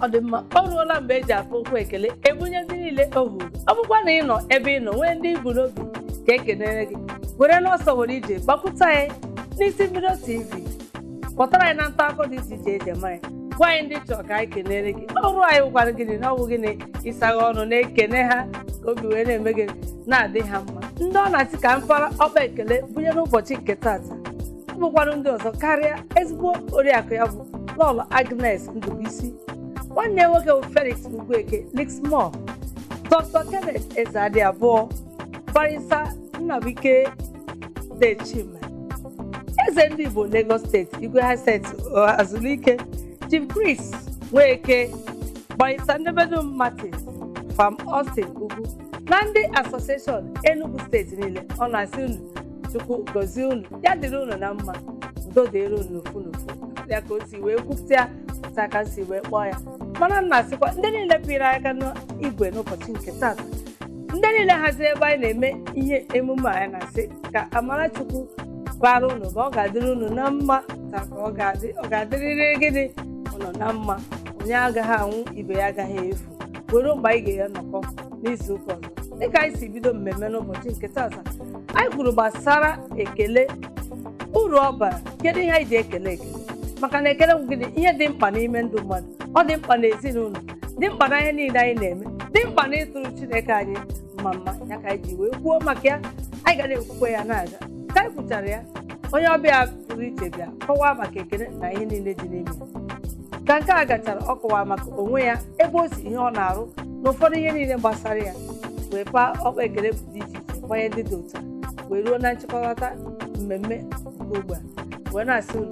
Ọ dị mma, o ruola mgbe eji afụ okwu ekele ebunye ndị niile o huru. Ọ bụkwa na ị nọ ebe ị nọ nwee ndị ibu n'obi ka ekenere gị, were n'ọsọ were ije gbakwute anyị n'Isi Mbido TV, kpọtara anyị na nta akụkọ dị iche iche eji eme anyị, gwa anyị ndị chọrọ ka anyị kenere gị. Ọrụ anyị gwara gịnị na ọ bụ gịnị? Ịsagha ọnụ na-ekene ha ka obi wee na-eme gị na-adị ha mma. Ndị ọ na-asị ka mpara ọkpa ekele bunye n'ụbọchị nke tata, ọ bụkwanụ ndị ọzọ karịa ezigbo oriakụ ya bụ Lọlọ Agnes Ndubuisi, nwanne ya nwoke bụ Felix Ugwueke Lixmore, Dr. Kenneth Ezeadi abụọ, Barrister Nnabuike Dechima, Eze ndị Igbo Lagos Steeti, Igwe Haset Azulike, Chief Chris Nweke, Barrister Ndebedum Martins, Fam Austin Ugwu na ndị Association Enugu Steeti niile. Ọ na-asị unu Chukwu gọzie unu, ya dịrị unu na mma, udo dịrị unu n'ofu n'ofu. Ya ka o si wee kwupụta ya pụta aka si wee kpọọ ya. Mana nna asịkwa ndị niile pịrị aka n'igwe n'ụbọchị nke tata, ndị niile haziri ebe anyị na-eme ihe emume a, anyị na-asị ka amara Chukwu bara unu, ma ọ ga-adịrị unu na mma taa ka ọ ga-adị, ọ ga-adịrịrị gịnị ụnọ na mma. Onye agaghị anwụ, ibe ya agaghị efu. Were mgbe anyị ga-anọkọ n'izu ụka ọzọ. Dịka anyị si bido mmemme n'ụbọchị nke tata, anyị kwuru gbasara ekele, uru ọ bara, kedu ihe anyị ji ekele ekele, maka na ekele bụ gịnị? Ihe dị mkpa n'ime ndụ mmadụ. Ọ dị mkpa n'ezinụlọ, dị mkpa na ihe niile anyị na-eme, dị mkpa na ịtụrụ Chineke anyị mma mma. Ya ka anyị ji wee kwuo maka ya, anyị ga na-ekwukwe ya na-aga. Ka anyị kwuchara ya, onye ọbịa pụrụ iche bịa kọwaa maka ekele na ihe niile dị n'ime ya. Ka nke a gachara, ọ kọwara maka onwe ya, ebe o si, ihe ọ na-arụ na ụfọdụ ihe niile gbasara ya, wee paa ọkpa ekele dị iche iche kwanye ndị dị otu a, wee ruo na nchịkọta mmemme nke ugbu a, wee na-asị unu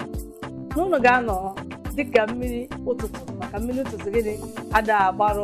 na unu ga-anọ dịka mmiri ụtụtụ, maka mmiri ụtụtụ gịnị ada agbarụ.